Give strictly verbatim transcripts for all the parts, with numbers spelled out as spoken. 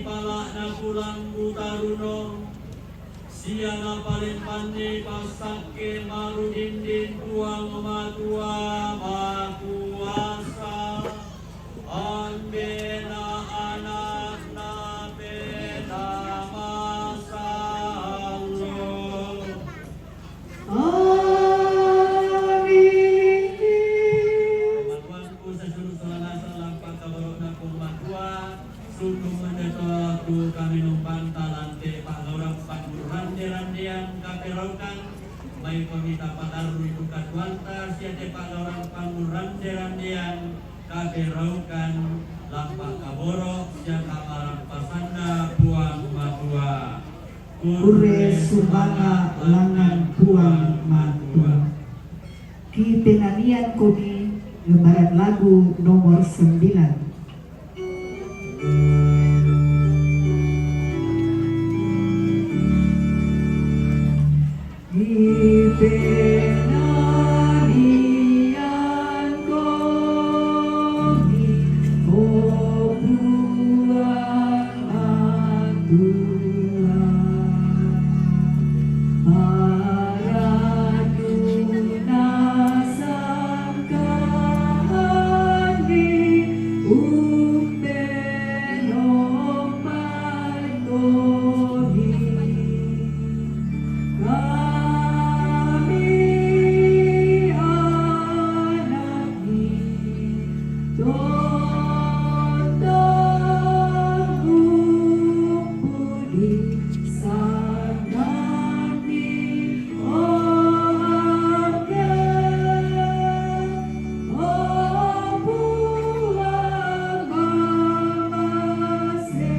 Pala'na Pulang Butarunong, siana palempanni passakke marudinding Puang Matua Makuasa, Ambena, Anakna, Penaa Masallo. Amin. Matuangku sasulu sola nasang lampa kaboro'na Puang Matua, sundung mende to tu kamenumpanta lan te pa'laurang pangurrande-randean kaperaukan, maikomi tapatarru tu katuoanta sia te pa'laurang pangurrande-randean kaperaukan, lampa kaboro' sia kamarampasanna Puang Matua. Kurre sumanga' langngan Puang Matua. Kipenaniankomi lembaran lagu nomor sembilan. Kipenaniankomi, o Puang Matua, parannu nasangka'ni umpenompangkomi. Kami anakmi, tontong umpudi sanganni, o Ambe', o Puang Mamase.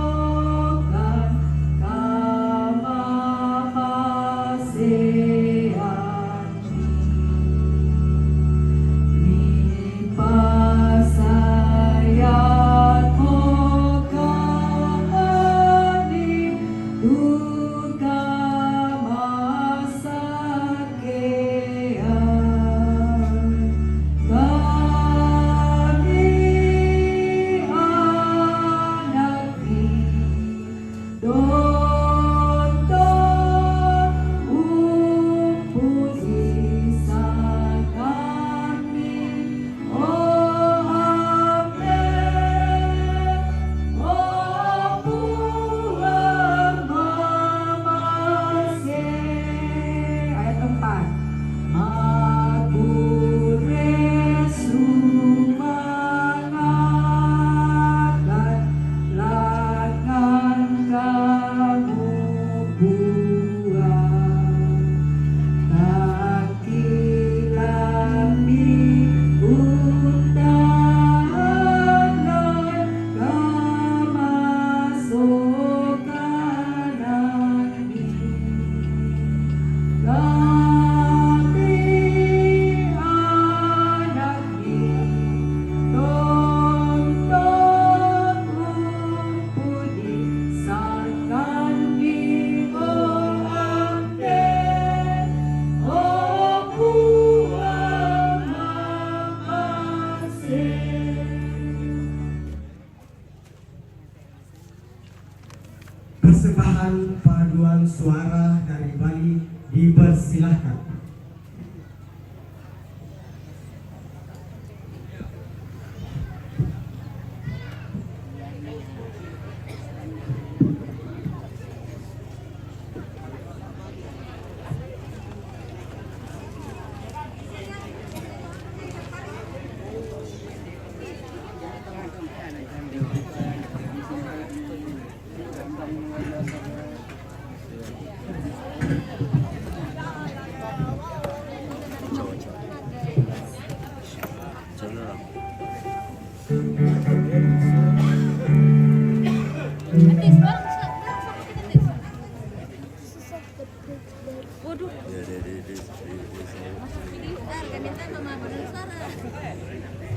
Mipatiroangngokan kamamaseanni, mipasayangngokani tu kama- sakkeang. Kami anakmi, tontong umpudi sanganni, o Ambe', o Puang Mamase. Ayat empat. Makkunrai sumanga'kan langngan kamu, Puang. Takkila'mi unta'nang kamasokanangngi. Kami anakmi, tontong umpudi sanganni, o Ambe', o Puang Mamase. Persembahan paduan suara dari Bali dipersilahkan. Waduh. Bentar, kami minta sama Abang Sarah.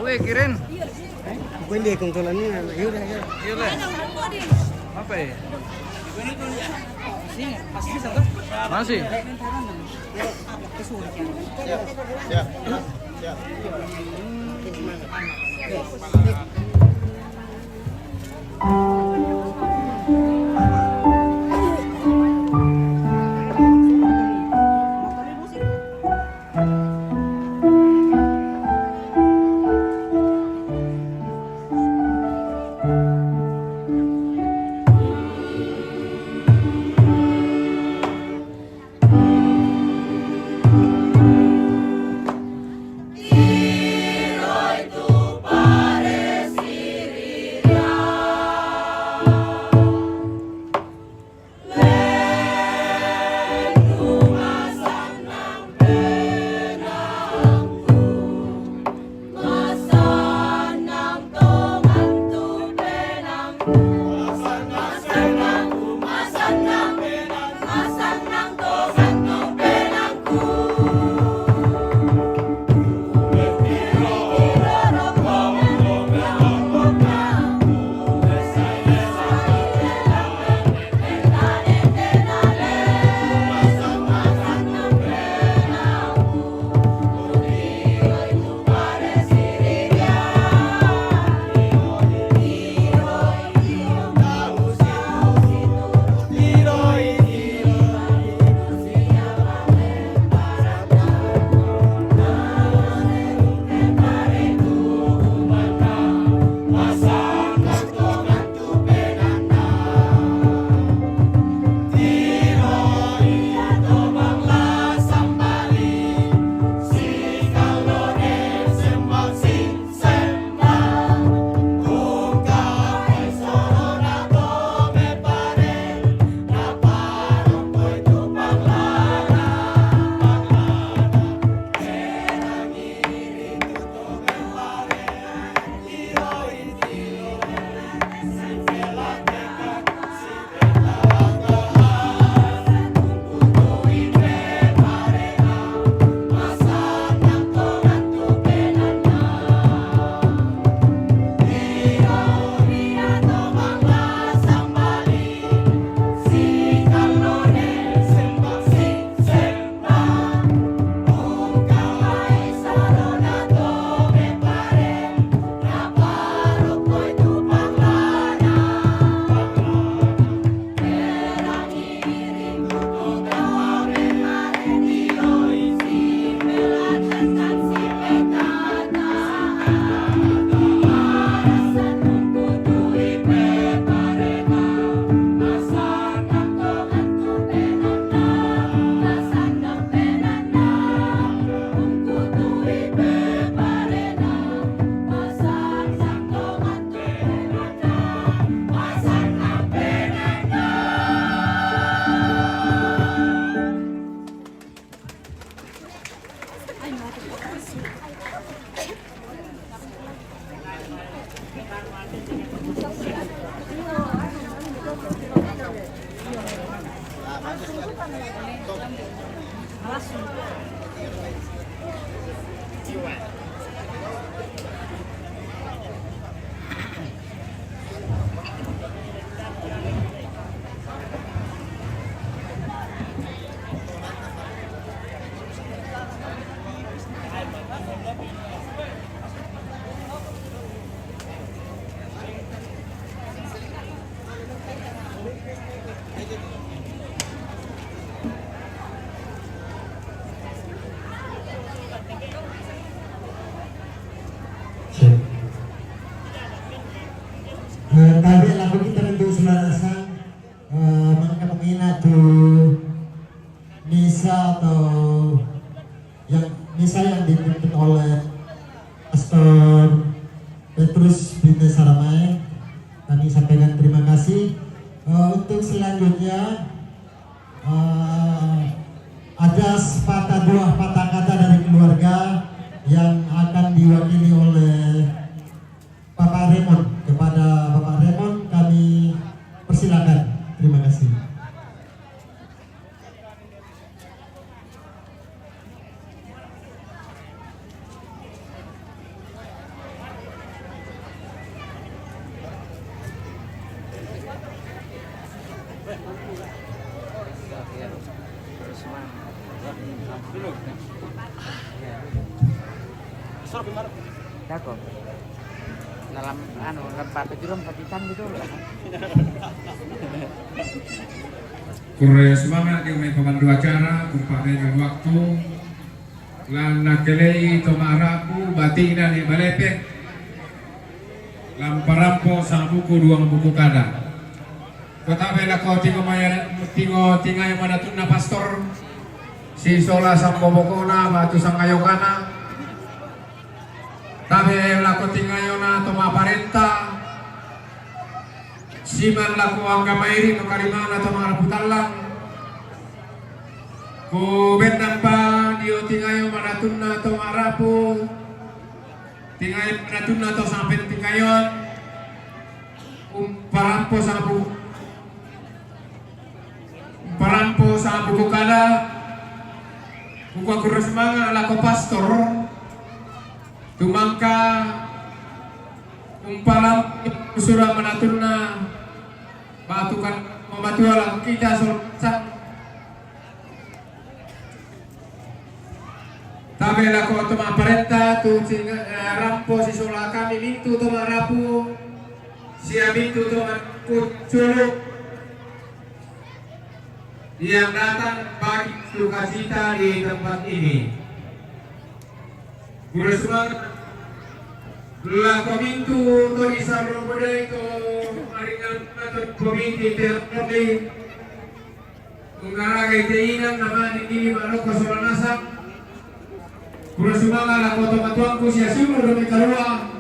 Weh, kiren. Bukan dia kongkolan ni, yaudah, ya. Iya, Le. Apa ya? Masih. Eh, tabe' lako kita untuk Selasa, eh, mangka mangina tu misa atau yang misa yang dipimpin oleh Pastor Petrus Binte Saramae. Kami sampaikan terima kasih. Eh, untuk selanjutnya, eh, ada sepatah dua patah kata dari keluarga yang akan diwakili oleh Bapak Raymond. Kepada Bapak Raymond kami persilakan. Terima kasih. Dako. Dalam, anu, lempa pejurum patitan gitu. Kurre semangat di mai pemandu acara, kumpa dengan waktu. Lan nakelei to ma'rapu batina ni balepe. Lan parampo sabuku duang buku kada. Kotabe lako tingo maya, tingo tingayo manatunna pastor. Sisola sambobokona batu sangayokana. Tabe lako tingayona to ma'parenta. Siman lako angga mairi no karimana to ma'rapu tallang. Ku bennampa dio tingayo manatunna to ma'rapu. Tingayo manatunna to sampe tingayon. Umparampo sabu. Umparampo sabu ko kada. Kukua kurre semangat lako pastor. Tumangka umparampo sura manatunna. Batukan mamatua lako kita solang. Tabe lako to ma'parenta tu sing-, eh, rampo sisola kami mintu to ma'rapu, sia mintu to ma'rapu culu yang datang bagi sukacita di tempat ini. Kurre semangat lako mintu to di sarro bodai to maringan to komiti terpilih. Ungaragai teinang nama di dili ma'loko sola nasang. Kurre semangat lako to matuangku sia sulu domi kalua.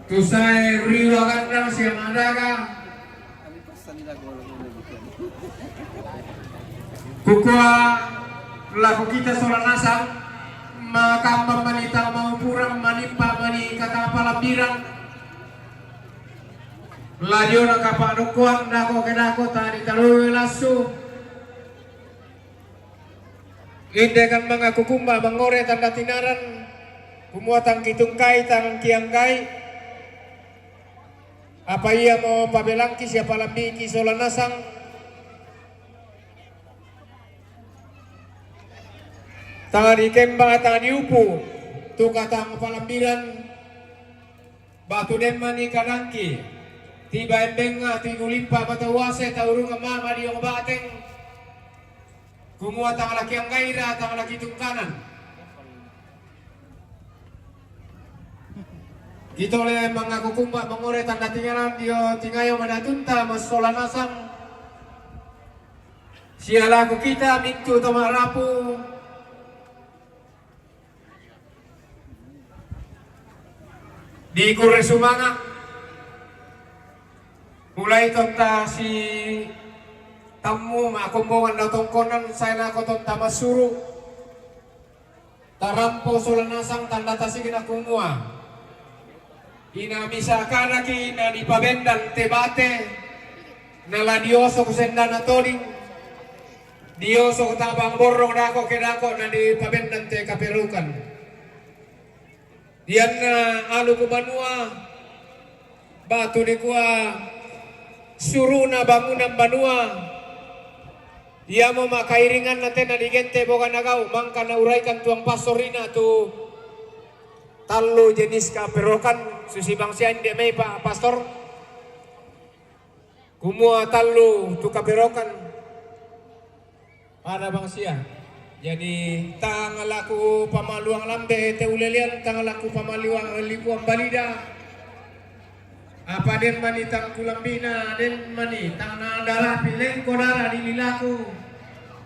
Tu sae riwa gandang sia madaga. Kukua lako kita sola nasang, makamba mani tau maupurang manimpa mani kata palambirang. Ladiona kapa dokkoang dako ke dako tadi taloi lassu. Indekan mangaku kumba mangore tanda tinaran, kumua tangki tungkai tangki anggai. Apa ia mo pabelangki sia palambiki sola nasang. Tanga di kemba, tanga di upu, tu katang palambiran. Batu demma ni kadangki, tiba embenga, tigu limpa mata uase, taurunga mama di bateng. Kumua tang laki anggaira, tang laki tungkanan. Kitole mangaku kumba mangore tanda tinganan dio tingayo manatunta massola nasang. Sia lako kita mintu to ma'rapu. Di kurre sumanga. Mulai tonta si tammu ma'kombongan na tongkonan sae lako tonta massuru. Tarampo sola nasang tanda tasikna kumua. Ina misa kadaki na dipabendan te bate, na la diosok sendana toding. Diosok tabang borrong dako ke dako na dipabennan te kaperokan. Dianna alu ku banua, batu dikua suruna bangunan banua. Iamo makairinganna te na digente boga na gau, mangka na uraikan tuang pastor ina tu tallu jenis kaperokan, susi bangsian de mai pa pastor. Kumua tallu tu kaperokan pada bangsia. Jadi tang laku pamaluang lambe te ulelean, tang laku pamaluang likuan balida. Apa den mani tang kulambina, den mani tang na darapi lengko dara di lilaku.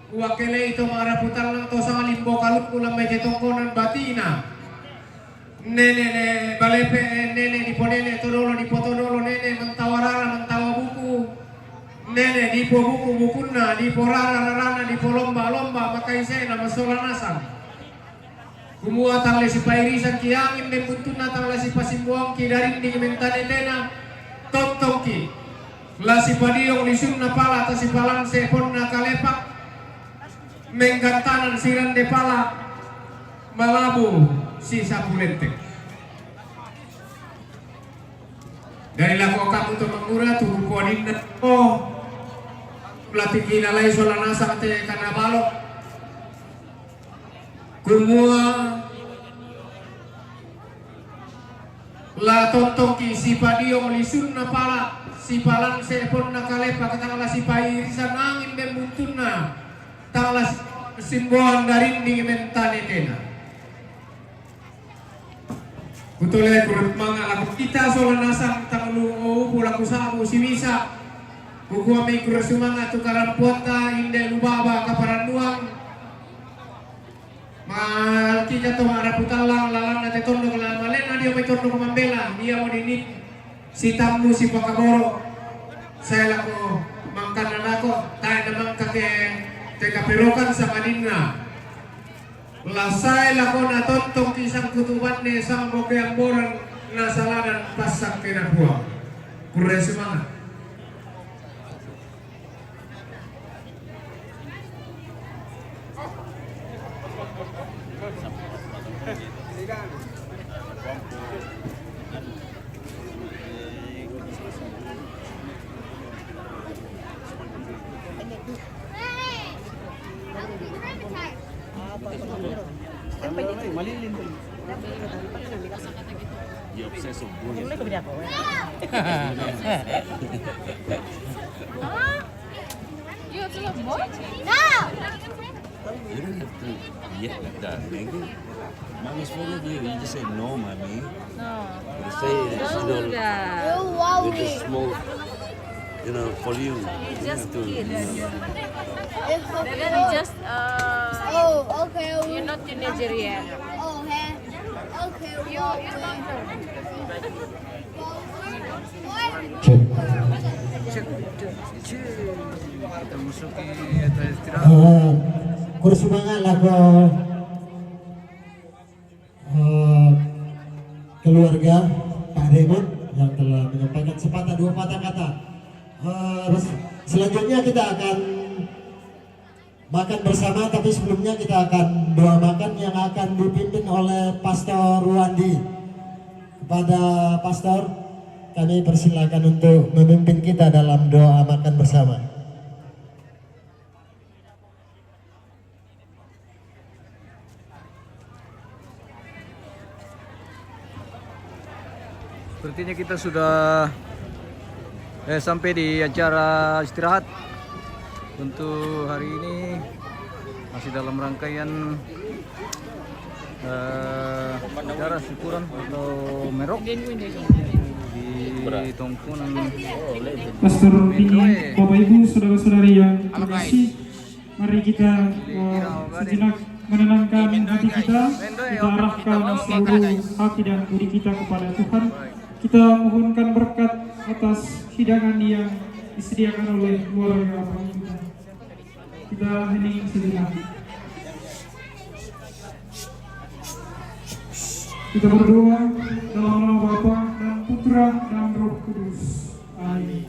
Uakelei to maraputan lang to sangalimbo kalukku lambe te tongkonan batina. Nene ne balepe, nene diponene todolo dipotodolo, nene mentawa rara mentawa buku, nene dipo buku bukunna, dipo rara rarana, dipo lomba lomba, makaisena masola nasang. Kumua tang lesi pairisan ki angin membuntunna, tang lesi pasimbuang ki darinding mentane tena, tontong ki. Lasi padiong lisunna pala, tasi palang seponna kalepak, menggantanan sirande pala, malabu si sapulente. Dari lako kamu to mangura tu kuadinna, oh, latiki lalai sola nasang te kana balo. Kumua la tontong ki sipadiong lisunna pala, sipalang seponna kalepak, tang la sipairisan angin membuntunna, tang la simboan darinding mentane tena. Kutole kurut manga laku kita sola nasang tang lu upu laku sabu simisa. Kukua mi kurut sumanga tu karampuanta inde lubaba kaparanduang. Malkika to maraputallang lalanna te tondok la malena dia mai tondok mambela dia mo dini. Sitammu sipakaboro. Saya lako mangkana lako tae na mangka ke te kaperokan sangadinna. La sae lako na tontong ki sangkutubanne sambo ke amboran na saladan pasang ke na puang. Kurre semangat. You're obsessed with boys. Huh? You have to love boys? No! You don't have to react like that, nigga. Mommy's full of you. You just say, "No, mommy." No. You say, "Don't do that. With the small, you know, for you." He's just a kid. It's okay. Then he just, uh, oh, okay. You're not teenager yet. Oh, okay. Okay. You, you don't know. Cek. Cek. Cek. Kita masuki atas istirahat. Eh, kurus semangat lah kau. Eh, keluarga Pak Raymond yang telah menyampaikan sepatah dua patah kata. Eh, res-, selanjutnya kita akan makan bersama, tapi sebelumnya kita akan doa makan yang akan dipimpin oleh Pastor Ruandi. Kepada Pastor, kami persilakan untuk memimpin kita dalam doa makan bersama. Sepertinya kita sudah, eh, sampai di acara istirahat untuk hari ini. Masih dalam rangkaian, eh, acara syukuran atau merok di Tongkonan. Pastor Ruandi, Bapak Ibu, saudara-saudari yang terkasih, mari kita, eh, sejenak menenangkan hati kita, kita arahkan seluruh hati dan budi kita kepada Tuhan. Kita mohonkan berkat atas hidangan yang disediakan oleh keluarga Bapak Ibu. Kita hening sejenak. Kita berdoa dalam nama Bapa dan Putra dan Roh Kudus. Amin.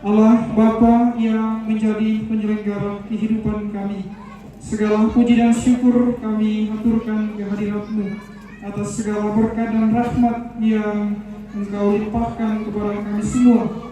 Allah Bapa yang menjadi penyelenggara kehidupan kami. Segala puji dan syukur kami haturkan kehadirat-Mu atas segala berkat dan rahmat yang Engkau limpahkan kepada kami semua.